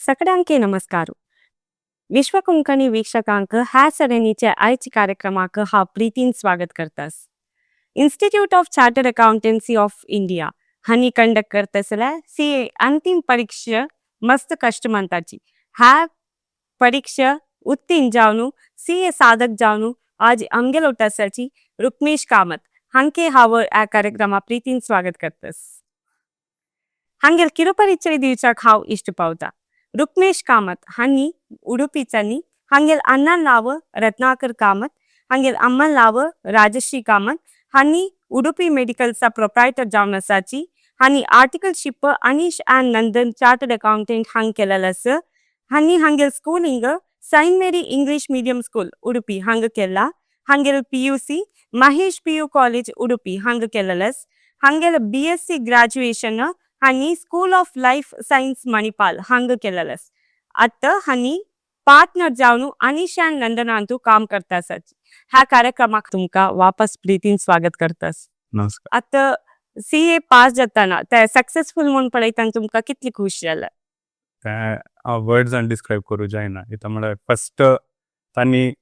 सगळ्यांके नमस्कार. विश्व कोंकणी वीक्षकांक ह्या सरणीच्या आयच्या कार्यक्रमाक हांव प्रितीन स्वागत करतास. Institute of Chartered Accountancy of India हांणी कंडक्ट करतसल्या सीए अंतिम परीक्षा मस्त कष्ट म्हणताची. ह्या परीक्षा उत्तीर्ण जावन सीए साधक जावन आज आमगेलो आसाची रुक्मेश कामत हांके हांव ह्या कार्यक्रमा प्रितीन स्वागत करतस. हांगेर ಕಿರುಪರಿಚಯ दिवचाक हांव इश्ट पावता. रुक्मेश कामत हांणी उडुपीचांनी. हांगेर अण्णा नांव रत्नाकर कामत, हांगेर अम्मा नांव राजश्री कामत. हांणी उडुपी मेडिकलचा प्रोप्रायटर जावन आसाची. हांणी articleship Anish and Nandan chartered accountant हांग केलेलं आसा. हांणी हांगेर schooling Saint Mary English medium school, Udupi हांगा केला. हांगेर PUC Mahesh PU college, Udupi हांगा केलेलं. हांगेर बीएससी ग्रॅज्युएशन हांणी school of life science, Manipal हांगा केलेलं. आतां हांणी पार्टनर जावन अनिश अँड नंदनांतू काम करता आसाची. ह्या कार्यक्रमाक तुमकां वापस प्रितीन स्वागत करतास. नमस्कार. आतां सीए पास जाताना ते सक्सेसफुल म्हूण पळयतना तुमकां कितली खुश जाला? ते वर्ड्सान डिस्क्रायब करूं जायना. इतां म्हळ्यार फस्ट तांणी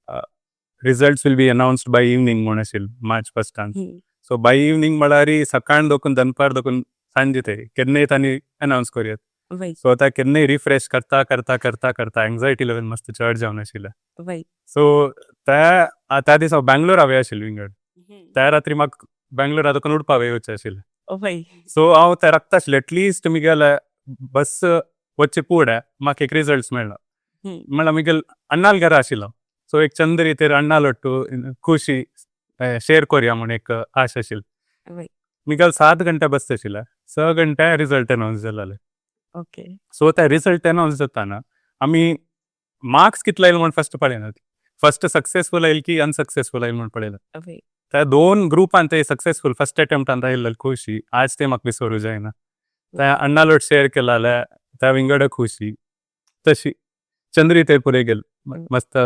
"Results will be announced by evening" म्हूण आशिल्लें मार्च फस्टान. सो बाय इवनींग म्हळ्यार सकाळ दोकून दनपार दोकून सांजे ते केन्नाय तांणी अनावन्स करूं येता. सो आतां केन्नाय रिफ्रेश करता करता करता करता एंग्जायटी लेवल मस्त चड जावन आशिल्लें. सो त्या त्या दिसा हांव बँगलोर हांवें आशिल्लें विंगड. त्या रात्री म्हाका बँगलोरा दोकून उडपा येवचें आशिल्लें. सो हांव ते राखता आशिल्लें, एटलिस्ट मुगेले बस वच्चे फुडें म्हाका एक रिजल्ट्स मेळ्ळो. म्हळ्यार मुगेल अण्णाल घरा आशिल्लो. सो एक चंद्री तेर अण्णाल ಒಟ್ಟು ಖುಷಿ ಶೇರ್ ಕೊರ್या म्हूण एक आश आशिल्ली. मुगेल 7 घंटे बस आशिल्ले, 6 घंटे रिजल्ट अनावन्स जालेले. सो ते रिजल्ट अनावन्स जाताना आमी मार्क्स कितले आयले म्हूण फस्ट पळयनात. फस्ट सक्सेसफूल आयल की अनसक्सेसफूल आयल म्हूण पळयला. त्या दोन ग्रुपान ते सक्सेसफूल फस्ट अटेम्प्टान आयिल्ले खुशी आज ते म्हाका विसरू जायना. त्या अण्णालोट शेअर केलाले त्या विंगड खुशी तशी चंद्री ते पुरे गेल मस्त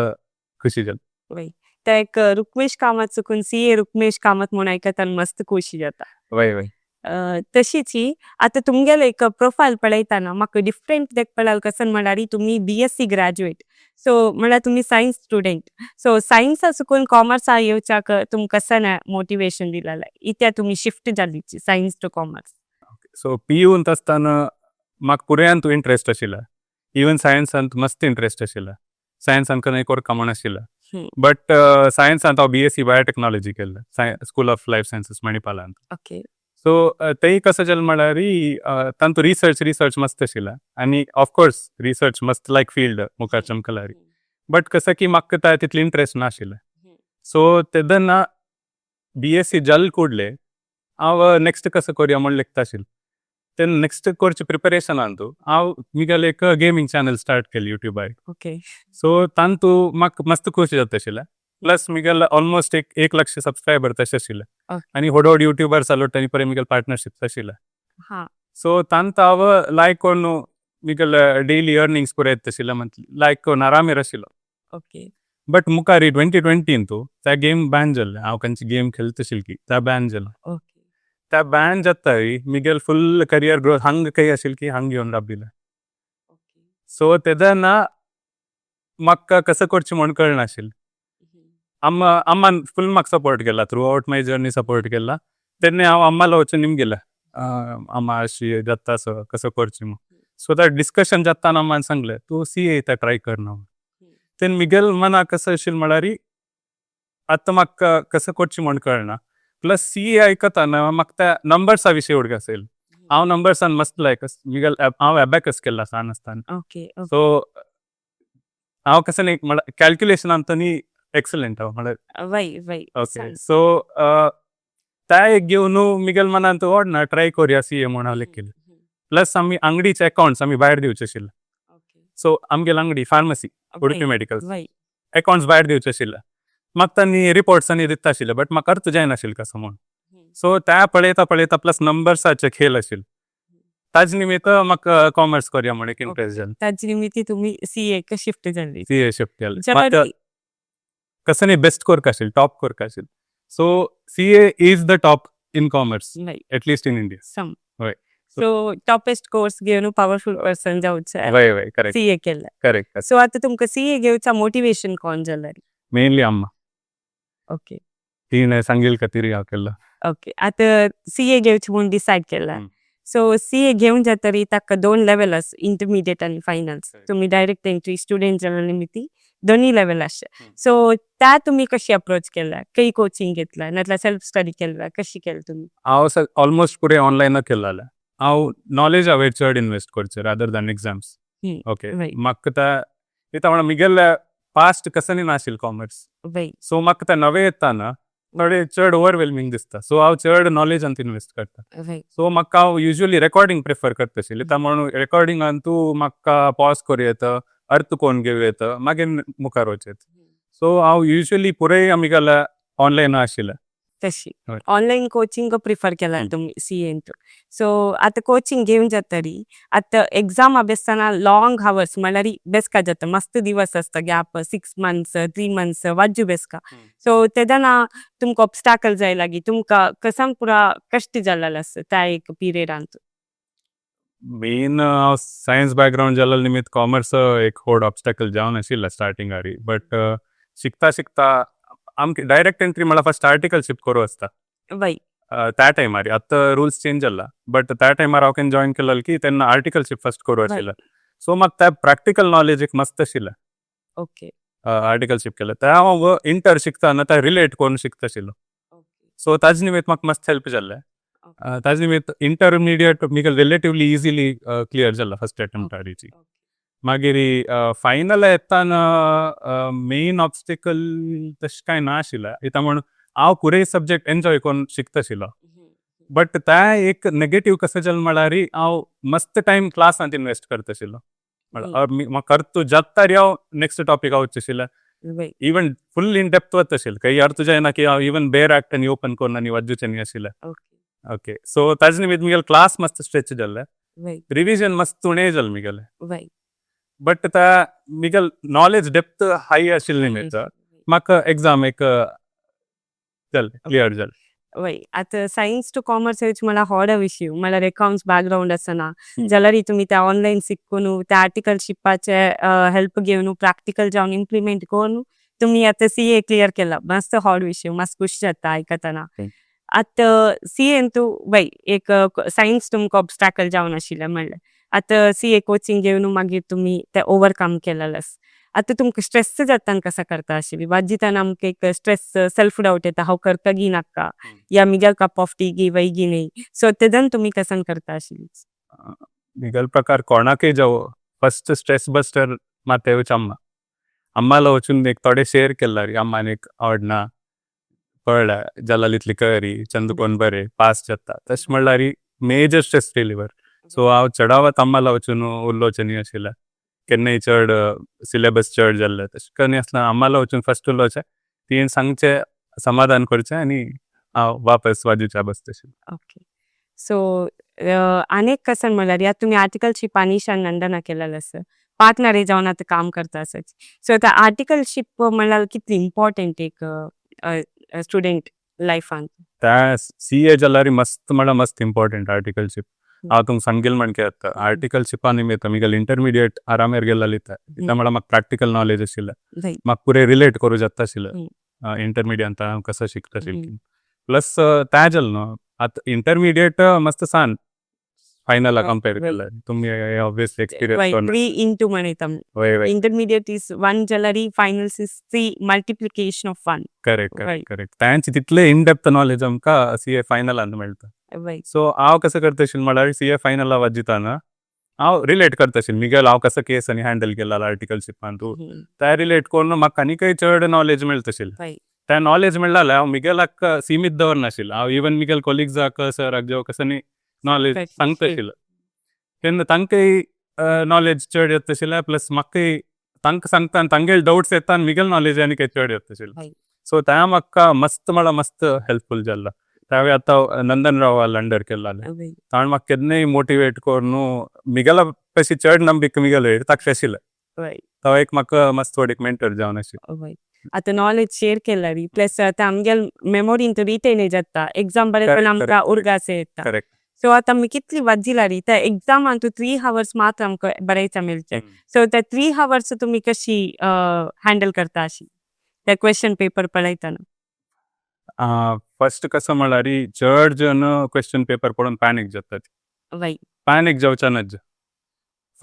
खुशी जाली. ते एक रुक्मेश कामत चुकून सीए रुक्मेश कामत म्हूण आयकताना मस्त खुशी जाता. वय वय तशीच ही आतां तुमगेलो एक प्रोफायल पळयतना म्हाका डिफरंट कित्याक पळयला कसन म्हळ्यार तुमी बीएससी ग्रॅज्युएट, सो म्हळ्यार तुमी सायन्स स्टुडंट. सो सायन्सा चुकून कॉमर्सा येवच्याक तुमकां कसन मोटिवेशन दिलेलें? इत्या तुमी शिफ्ट जाली सायन्स टू कॉमर्स? सो पीयूंत आसतना म्हाका पुरायांत इंट्रस्ट आशिल्लो. इवन सायन्सांत मस्त इंट्रस्ट आशिल्लो. सायन्सान खंय कोरका म्हूण आशिल्लो. बट सायन्सांत हांव बीएससी बायोटेक्नॉलॉजी केल्लें स्कूल ऑफ लायफ सायन्सीस, मणिपालांत. सो तेय कसं जालें म्हळ्यार तांतू रिसर्च रिसर्च मस्त आशिल्लें आनी ऑफकोर्स रिसर्च मस्त लायक फिल्ड मुखार चमकलारी. बट कसं की म्हाका ते तितली इंट्रस्ट नाशिल्लें. सो तेन्ना बीएससी जाल ಕೂಡಲೇ हांव नेक्स्ट कसं करया म्हूण लेखता आशिल्लें. तेन्ना नेक्स्ट करचे प्रिपरेशनांतू हांव मुगेलें एक गेमींग चॅनल स्टार्ट केलें युट्यूबार. सो तांतू म्हाका मस्त खुशी जाता आशिल्लें. प्लस मुगेले ऑलमोस्ट एक 1 लक्ष सबस्क्रायबर तशें आशिल्ले. आनी व्हड व्हड युट्यूबर्स आलोट पळय मुगेले पार्टनरशिप्स आशिल्ले. सो तांत हांव लायक कोन्न मुगेले डेली अर्निंग्स पुराय येता आशिल्ले, मंथली लायक कोन्न आरामेर आशिल्लो. बट मुखार 2020तू त्या गेम बॅन जाल्ले. हांव खंयची गेम खेळता आशिल्ली की त्या बॅन जालें. त्या बॅन जाता मुगेल फुल करियर ग्रोथ हंग खंय आशिल्ली की हंग येवन राबिल्लें. सो तेन्ना म्हाका कसं करचें म्हूण कळनाशिल्लें. अम्मा अम्मान फुल म्हाका सपोर्ट केला, थ्रू आवट माय जर्नी सपोर्ट केला. तेन्ना हांव अम्माला वचून निमगेलें, अम्मा, अशी जाता असो कसं करचें म्हूण. सो त्या डिस्कशन जाताना अम्मान सांगलें, तूं सीए ट्राय कर ना. तेन्ना मुगेल मनाक कसं आशिल्लें म्हळ्यार आतां म्हाका कसं करचें म्हूण कळना. प्लस सीए आयकतना म्हाका त्या नंबर्सा विशीं उडगास येयलो. हांव नंबर्सान मस्त लायक मुगेल हांव एबॅकस केल्लो सान आसतना. सो हांव कसं न्ही म्हळ्यार कॅल्क्युलेशनान तनी एक्सलंट हांव म्हळ्यार. वय वय ओके, सो त्या एक घेवन मुगेल मनांत ना ट्राय करुया सीए म्हूण हांव लेखिल्लें. प्लस आमी अंगडीचे अकाउंट्स आमी भायर दिवचे आशिल्ले. सो आमगेले Angadi pharmacy Udupi medical accounts भायर दिवचे आशिल्ले. म्हाका तांणी रिपोर्ट्स आनी दिता आशिल्ले, बट म्हाका अर्थ जायनाशिल्लें कसो म्हूण. सो त्या पळयता पळयता प्लस नंबर्साचे खेळ आशिल्ले. ताजे निमित्त म्हाका कॉमर्स करया म्हूण एक इंट्रस्ट जालो. ताजे निमित्त तुमी सीए क शिफ्ट जाली? सीए शिफ्ट जालें. म्हाका कसं न्ही बेस्ट कोरका आशिल्लें, टॉप कोरका आशिल्लें. So CA is the top in commerce, at least in India. Some हय. सो टॉपेस्ट कोर्स घेवन पावरफुल पर्सन जावचे. वय वय करेक्ट. सीए केल्ले. करेक्ट. सो आता तुमकां सीए घेवचा मोटिवेशन कोण जाल्यार? मेनली अम्मा. तिणें सांगील खातीर हांव केल्लो. ओके, आता सीए घेवचे म्हूण डिसायड केला. सो सीए घेवन जातरी ताका दोन लेवल आस, इंटरमिडिएट आनी फायनल्स. तुमी डायरेक्ट एंट्री स्टुडंट जाल्या निमित्ती दोन्ही लेवल आसचे. सो त्या तुमी कशी अप्रोच केला? खंय कोचिंग घेतला नातल्यार सेल्फ स्टडी केला, कशी केलं तुमी? हांव ऑलमोस्ट पुरे ऑनलायन केल्लें. हांव नॉलेज हांवें चड इन्वेस्ट करचें रादर दॅन एग्जाम्स. ओके, म्हाका ता म्हणल्यार मिगेले पास्ट कसनी नाशिल्लें कॉमर्स. सो म्हाका ते नवे येताना थोडे चड ओवरवेल्मिंग दिसता, सो हांव चड नॉलेजांत इन्वेस्ट करता. सो म्हाका हांव युजली रेकॉर्डिंग प्रिफर करता आशिल्लें. त्या म्हणून रेकॉर्डिंगान तूं म्हाका पॉज करूं येता, अर्थ कोन्न घेवं येता, मागीर मुखार वचत. सो हांव युजली पुराय आमगेले ऑनलायन आशिल्लें. तशी ऑनलायन कोचिंग प्रिफर केला तुमी सीएन. सो आता कोचिंग घेवन जातरी आता एग्जाम अभ्यासताना लॉंग हवर्स म्हणल्यार बेसका जाता, मस्त दिवस आसता गॅप, 6 मंथ्स, 3 मंथ्स वाज्जू बेसका. सो तेदना तुमकां ऑब्स्टाकल जाय लागी, तुमकां कसां पुरा कश्ट जाल्लें आसता त्या एक पिरियडांत? मेन हांव सायन्स बॅकग्रावंड जाल्ल्या निमित्त कॉमर्स एक व्हड ऑब्स्टेकल जावन आशिल्लें स्टार्टिंगारी, बट शिकता शिकता आमकां डायरेक्ट एंट्री म्हळ्यार फर्स्ट आर्टिकलशीप करूं आसता. त्या टायमार, आतां रुल्स चेंज जाला, बट त्या टायमार हांव केन्ना जॉयन केलें की तेन्ना आर्टिकलशीप फर्स्ट करूं आशिल्लें. सो म्हाका त्या प्रॅक्टिकल नॉलेज एक मस्त आशिल्लें. आर्टिकलशीप केलें त्या हांव इंटर शिकताना त्या रिलेट करून शिकता आशिल्लो. सो ताजे निमित्त म्हाका मस्त हेल्प जाल्लें. ताजे निमित्त इंटरमिडिएट म्हाका रिलेटिवली इजिली क्लियर जाला फर्स्ट अटेम्प्टारीची. मागीर फायनल येताना मेन ऑब्स्टिकल तशें कांय ना आशिल्लें, कित्याक म्हूण हांव पुराय सब्जेक्ट एन्जॉय करून शिकता आशिल्लो. बट त्या एक नेगेटीव कसो जालें म्हळ्यार हांव मस्त टायम क्लासांत इन्वेस्ट करता आशिल्लो. म्हळ्यार म्हाका अर्थ जाता तरी हांव नेक्स्ट टॉपिका वचचे आशिल्लें. इवन फुल इन डेप्थ वता आशिल्लें. काही अर्थ जायना की हांव इवन बेर एक्ट आनी ओपन करून आनी वाजूचें न्ही आशिल्लें. ओके, सो ताजे निमित्त म्हगेलें क्लास मस्त स्ट्रेच जाल्लें. रिविजन मस्त उणें जालें म्हगेलें. बट त्या म्हगेलें नॉलेज डेप्थ हाय आशिल्लें निमित्त म्हाका एग्जाम एक जालें, क्लियर जालें. वय, आतां सायन्स टू कॉमर्स येवचे म्हळ्यार व्हड विशय. म्हळ्यार अकाउंट्स बॅकग्रावंड आसना जाल्यार तुमी त्या ऑनलायन शिकून, त्या आर्टिकलशिपाचे हेल्प घेवन, प्रॅक्टिकल जावन इम्प्लिमेंट करून तुमी आतां सीए क्लियर केला. मस्त व्हड विशय, मस्त खुश जाता आयकतना. आतां सीएन तूं वय एक सायन्स तुमकां ऑब्स्टाकल जावन आशिल्लें म्हणलें. आतां सीए कोचिंग घेवन मागीर तुमी ते ओवरकम केलेलें. आतां तुमकां स्ट्रेस जाता कसा करता आशिल्ली? वाजिताना आमकां एक स्ट्रेस, सेल्फ डावट येता, हांव करता गी नाका या मिगेल कप ऑफ टी गी वय गी न्ही. सो तेदन तुमी कसन करता आशिल्ली? मिगेल प्रकार कोणाकय जावं, फर्स्ट स्ट्रेस बस्टर मात येवच अम्मा. अम्माला वचून एक थोडे शेअर केल्यार अम्मान एक आवडना कळ्ळें जाल्यार इतली करी चंद कोण बरें पास जाता, तशें म्हणल्यार मेजर स्ट्रेस रिलीवर. सो हांव चडावत अम्माला वचून उलोवचें न्ही आशिल्लें. केन्नाय चड सिलेबस चड जाल्लें तशें करनी आसतना अम्माला वचून फर्स्ट उलोवचें, तिणें सांगचें, समाधान करचें आनी हांव वापस वाजूच्या बसता आशिल्लें. ओके, सो आनी कसन म्हणल्यार या तुमी आर्टिकलशीप अनिशा नंदना केलेलें आसा, पार्टनर जावन आतां काम करता आसत. सो आतां आर्टिकलशीप म्हणल्यार कितली इम्पॉर्टंट एक स्टुडंट लायफान? त्या सीए जाल्यार मस्त म्हळ्यार मस्त इम्पॉर्टंट आर्टिकलशीप. हांव तुमकां सांगील म्हणके जाता, आर्टिकलशिपा निमित्त मिगेल इंटरमिडिएट आरामेर गेल्लें. इता म्हळ्यार म्हाका प्रॅक्टिकल नॉलेज आशिल्लें. म्हाका पुरे रिलेट करूं जाता आशिल्लें इंटरमिडिएट हांव कसो शिकता आशिल्लें. प्लस तें जालें न्हू, आतां इंटरमिडिएट मस्त सान फायनला कंपेर केल्यार, तुमी ऑब्वियसली एक्सपिरियन्स करून. थ्री इंटू म्हणता. वय वय इंटरमिडिएट is one जाल्यार finals is three multiplication of one. Correct correct correct तांचे तितले इन डेप्थ नॉलेज आमकां सीए फायनलान मेळटा. सो हांव कसो करता आशिल्लें म्हळ्यार सीए फायनला वाजिताना हांव रिलेट करता आशिल्लें मिगेल हांव कसो केस आनी हँडल केला आर्टिकलशिपान तूं ते रिलेट करून म्हाका आनीकय चड नॉलेज मेळटा आशिल्लें. ते नॉलेज मेळ्ळा जाल्यार हांव मिगेलाक सीमीत दवरनाशिल्लो, हांव इवन मिगेल कोलिग्जाक, सराक जेव कसो नॉलेज सांगता आशिल्लो. तेन्ना तांकांय नॉलेज चड येता आशिल्लें, प्लस म्हाकाय तांकां सांगता आनी तांगेले डावट्स येता आनी मिगेल नॉलेज आनीकय चड येता आशिल्लें. सो तें म्हाका मस्त म्हळ्यार मस्त हेल्पफूल जाल्लो. हांवें आतां नंदन राव अंडर केल्लें, ताणें म्हाका केन्नाय मोटिवेट करून मिगेला पशी चड नंबिके मिगेले ताका आशिल्लें. तो एक म्हाका मस्त व्हड एक मेंटर जावन आशिल्लो. वय, आतां नॉलेज शेअर केल्यारी प्लस आतां आमगेल मेमोरीन रिटेन जाता, एग्जाम बरें आमकां उर्गास येता. करेक्ट. सो आतां आमी कितली वाजिलारी त्या एग्जामान तूं 3 हवर्स मात्र आमकां बरयचा मेळचे. सो त्या 3 हवर्स तुमी कशी हँडल करता अशी त्या क्वेश्चन पेपर पळयताना? फर्स्ट कसं म्हळ्यार, चड जण क्वेश्चन पेपर पळोवन पॅनीक जातात. पॅनीक जावचा नज.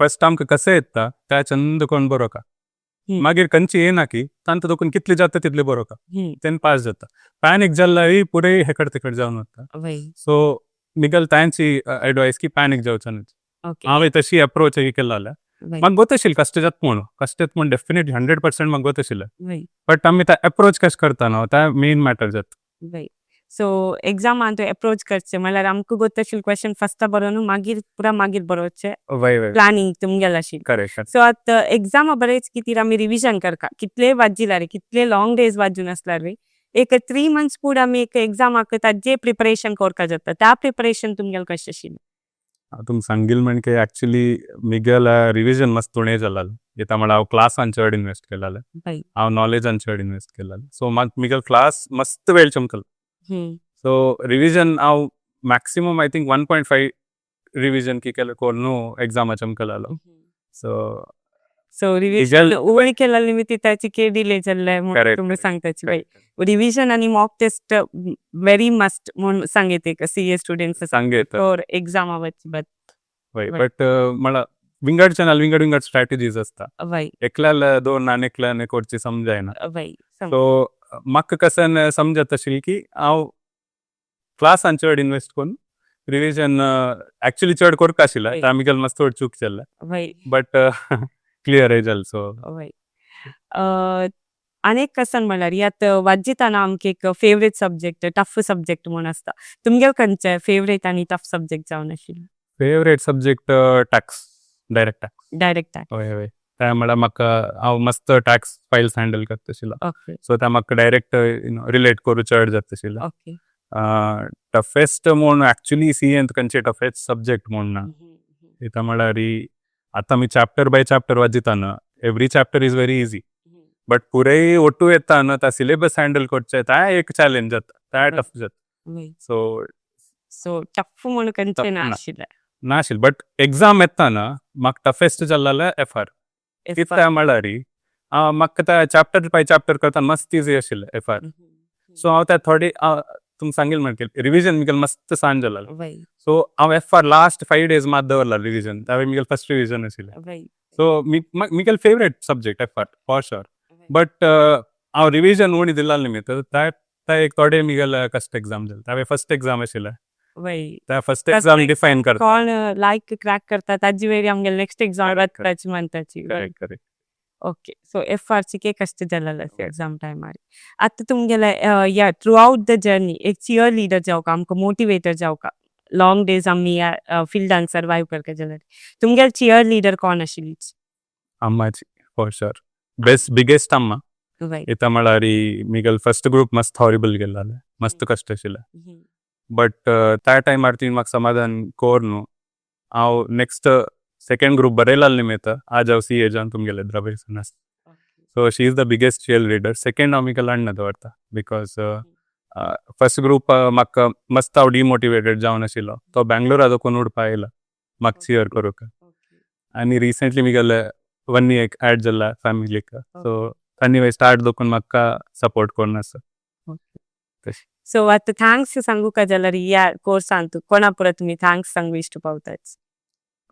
फर्स्ट आमकां कशें येता त्या चंद कोण बरोवका. मागीर खंयची येना की तांकां दोकून कितले जाता तितले बरोवका. तेन पास जाता. पॅनीक जाल्यार पुरे हेकड तेकड जावन वता. सो मिगल तांची एडवायस की पॅनीक जावचा नज. हांवें तशी अप्रोच केला. म्हाका गोत आशिल्लें कश्ट जाता म्हणून, कश्ट येता म्हणून, डेफिनेटली 100% म्हाका गोत आशिल्लें. बट आमी ते अप्रोच कशें करता न्हू, ते मेन मॅटर जाता. वय, सो एग्जामान तूं अप्रोच करचें म्हणल्यार आमकां गोत आशिल्लें क्वेश्चन फर्स्ट बरोवन मागीर पुरा मागीर बरोवचें. वय वय प्लॅनिंग तुमगेलें आशिल्लें. करेक्ट. सो आतां एग्जामा बरेच कितीर आमी रिविजन करका, कितले वाजिलारे, कितले लॉंग डेज वाजून आसल्यार, एक 3 मंथ्स फुडें आमी एक एग्जामाक ताजे प्रिपरेशन करपा जाता. त्या प्रिपरेशन तुमगेलें कशें आशिल्लें? तुमकां सांगील म्हणजे एक्चुली मिगेल रिविजन मस्त उणें जालालें. कित्याक म्हळ्यार हांव क्लासान चड इन्वेस्ट केलालें. हांव नॉलेजान चड इन्वेस्ट केलालें. सो म्हाका मिगेल क्लास मस्त वेळ चमकलो. सो रिविजन हांव maximum, I think, 1.5 revision की केलें कोन्न एग्जामा चमकलालो. सो सो रिविजन उवळ केला निमित्त त्याची के डिले जाल्ले म्हणून तुमी सांगताची. रिविजन आणि मॉक टेस्ट व्हेरी मस्ट म्हणून सांगते सीए स्टुडंट्स सांगेत. फॉर एक्झाम बट वय, बट म्हळ्यार विंगड चॅनल, विंगड विंगड स्ट्रॅटेजीज आसता. एकल्याला दोन आनी एकल्यान कोरची समजायना. सो म्हाका कशें समजत आशिल्लें की हांव क्लासान चड इन्वेस्ट करून रिविजन एक्चुअली चड करपा आशिल्लें. आमी मातसो थोडी चूक जाल्लें. बट क्लियर जालें सो. वय, आनी एक कसन म्हणल्यार आतां वाजिताना आमकां एक फेवरेट सब्जेक्ट, टफ सब्जेक्ट म्हूण आसता. तुमगेले खंयचे फेवरेट आनी टफ सब्जेक्ट जावन आशिल्ले? Favourite subject tax, direct tax. Direct tax. हय हय त्या म्हळ्यार म्हाका हांव मस्त टॅक्स फायल्स हँडल करता आशिल्लो. सो त्या म्हाका डायरेक्ट you know relate करूं चड जाता आशिल्लें. टफेस्ट म्हूण एक्चुअली सीएंत खंयचे टफेस्ट सब्जेक्ट म्हूण ना. कित्याक म्हळ्यार आतां आमी चॅप्टर बाय चॅप्टर वाजिता, every chapter is very easy, but पुरे ಒಟ್ಟು येता न्हू, ता सिलेबस हँडल करचें ता एक चॅलेंज जाता, ता टफ जाता. सो सो टफ म्हणून खंयचे ना. नाशिल्लें? नाशिल्लें, बट एग्जाम येता म्हाका टफेस्ट जाल्लें एफ आर. कित्याक म्हळ्यार म्हाका त्या चॅप्टर बाय चॅप्टर करता मस्त इजी आशिल्लें एफ आर. सो हांव त्या थोडे तुमकां सांगील म्हणटे, रिविजन मिगेल मस्त सान जालें. सो हांव एफ आर लास्ट 5 डेज मात दवरला रिविजन. हांवें मिगेल फर्स्ट रिविजन आशिल्लें. So Miguel favourite subject FR for sure, but हांव रिविजन उणी दिला निमित्त त्या एक थोडे मिगेल कश्ट एग्जाम जालें. हांवें फर्स्ट एग्जाम आशिल्लें. त्या फर्स्ट एग्जाम डिफायन करता. कोण लायक क्रॅक करता ताजी वेळी आमगेले नेक्स्ट एग्जाम वचपाची म्हणताची. Correct correct okay, so F R ची कष्ट जालें एग्जाम टायमार. आतां तुमगेले या थ्रू आउट the journey एक चियर लीडर जावका, आमकां मोटिवेटर जावका, लॉंग डेज आमी ह्या फिल्डान सर्वायव करता जाल्यार तुमगेले चियर लीडर कोण आशिल्ली? अम्माची फॉर शुअर, बेस्ट बिगेस्ट अम्मा. इता म्हळ्यार मिगेल फर्स्ट ग्रुप मस्त हॉरिबल गेल्लें, मस्त कश्ट आशिल्लें, बट त्या टायमार ती म्हाका समाधान कोर न्हू, हांव नेक्स्ट सेकंड ग्रुप बरयला निमित्त आज हांव सी ए जावन तुमगेले द्रबेसन आसा. So she is the biggest cheer leader. Second हांव मिगेल अण्णा दवरता, because first group म्हाका मस्त हांव डिमोटिवेटेड जावन आशिल्लो, तो बँगलोरा दोकून उडपा आयला म्हाका चियर करूंक. आनी रिसेंटली मिगेले वन्नी एक ऍड जाला फॅमिलीक, सो तांणी स्टार्ट दोकून म्हाका सपोर्ट करून आसा. सो आतां thanks सांगूका जाल्यार ह्या कोर्सान कोणा पुरा तुमी thanks सांगू इश्ट पावताच?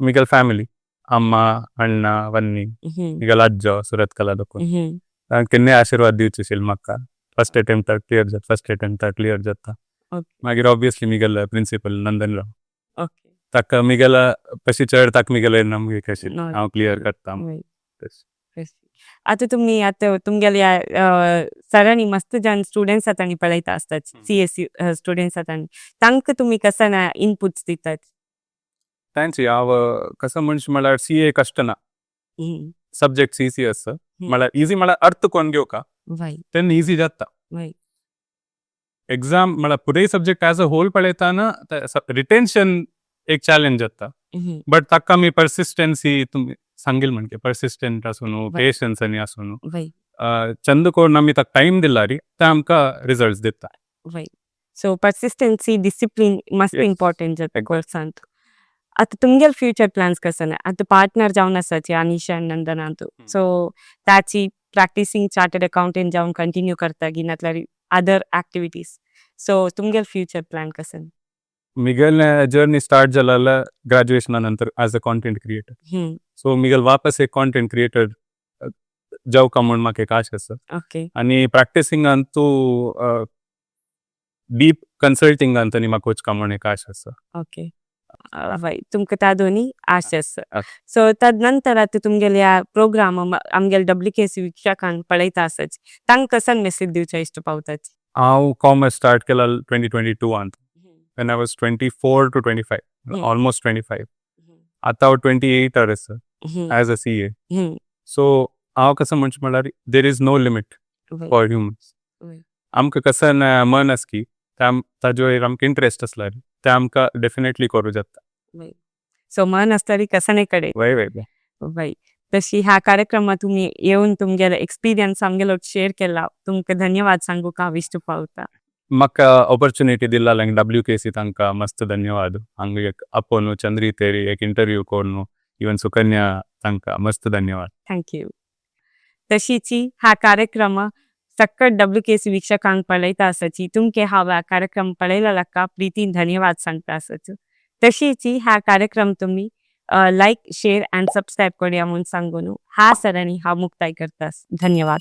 मिगेल फॅमिली, अम्मा, अण्णा, वन्नी, मिगेल आज्जो सुरत कला दोकून केन्नाय आशिर्वाद दिवचे आशिल्ले म्हाका, फर्स्ट अटेम्प्टाक क्लियर जाता, फर्स्ट अटेम्प्टाक क्लियर जाता. मागीर ऑब्वियसली मिगेल प्रिंसिपल नंदन राव. ताका मिगेल पशी चड ताका मिगेले नमके आशिल्लें हांव क्लियर करता. आतां तुमी आतां तुमगेल्या सरांनी मस्त जन स्टुडंट्स आतां पळयता आसतात, सीएस स्टुडंट्स आतां, तांकां तुमी कसं इनपुट्स दितात? तांची हांव कसं म्हणचे म्हळ्यार सी ए कश्ट ना. सब्जेक्ट्स इजी आसा, म्हळ्यार इजी म्हळ्यार अर्थ कोण घेवका तेन्ना इजी जाता. एग्जाम म्हळ्यार पुरे सब्जेक्ट एज अ होल पळयताना रिटेन्शन एक चॅलेंज जाता, बट ताका आमी पर्सिस्टन्सी तुमी सांगील म्हणजे पर्सिस्टंट आसून, पेशन्स आनी आसून चंद कोण आमी ताका टायम दिला री ते आमकां रिजल्ट्स दिता. वय. सो पर्सिस्टन्सी, डिसिप्लीन मस्त इम्पॉर्टंट जाता कोर्सांत. आतां तुमगेले फ्युचर प्लॅन्स कसं? आतां पार्टनर जावन आसाची अनिशा आनी नंदनांतू, सो ताची प्रॅक्टिसिंग चार्टर्ड अकाउंटंट जावन कंटिन्यू करता की नातल्यार अदर ऍक्टिविटीज? सो तुमगेले फ्युचर प्लॅन कसं? मिगेल जर्नी स्टार्ट जालाला ग्रॅज्युएशना नंतर as a content creator. So Miguel वापस एक कॉन्टेंट क्रिएटर जावका म्हूण म्हाका एक आश आसा. आनी प्रॅक्टिसिंगान तूं डीप कन्सल्टिंगान आनी म्हाका वचका म्हूण एक आश आसा. ओके, वय, तुमकां ता दोनी आश आसा. सो तद नंतर आतां तुमगेल्या प्रोग्राम आमगेले डब्ल्यूकेसी वीक्षकांक पळयता आसाच, तांकां कसन मेसेज दिवच्या इश्ट पावताची? हांव कॉमर्स स्टार्ट केला 2022आंत when I was 24 to 25, almost 25. आतां हांव 28 आर आसा एज अ सीए. सो हांव कसो म्हणचें म्हणल्यार, there is no limit for humans. आमकां कसं मन आसा की ताजो एक आमकां इंट्रस्ट आसल्यार ते आमकां डेफिनेटली करूं जाता. सो मन आसल्यार कसने कडे. वय वय वय, तशी ह्या कार्यक्रमात तुम्ही येवन तुमगेले एक्सपिरियन्स आमगेलो शेअर केला, तुमकां धन्यवाद सांगूक हांव इश्ट पावता. म्हाका ऑपॉर्च्युनिटी दिल्ला डब्ल्यूकेसी, तांकां मस्त धन्यवाद. हांगा एक आपोवन चंद्री तेरी एक इंटरव्यू करून, इवन सुकन्या, तांकां मस्त धन्यवाद. Thank you. तशीची हा कार्यक्रम सक्कट डब्ल्यूकेसी वीक्षकांक पळयता आसाची, तुमके हांव ह्या कार्यक्रम पळयला लक्का प्रीतीन धन्यवाद सांगता आसाच. तशीची हा कार्यक्रम तुम्ही लाईक, शेअर अँड सबस्क्राईब करूया म्हणून सांगून हा सरांनी हा मुक्ताय करतास. धन्यवाद.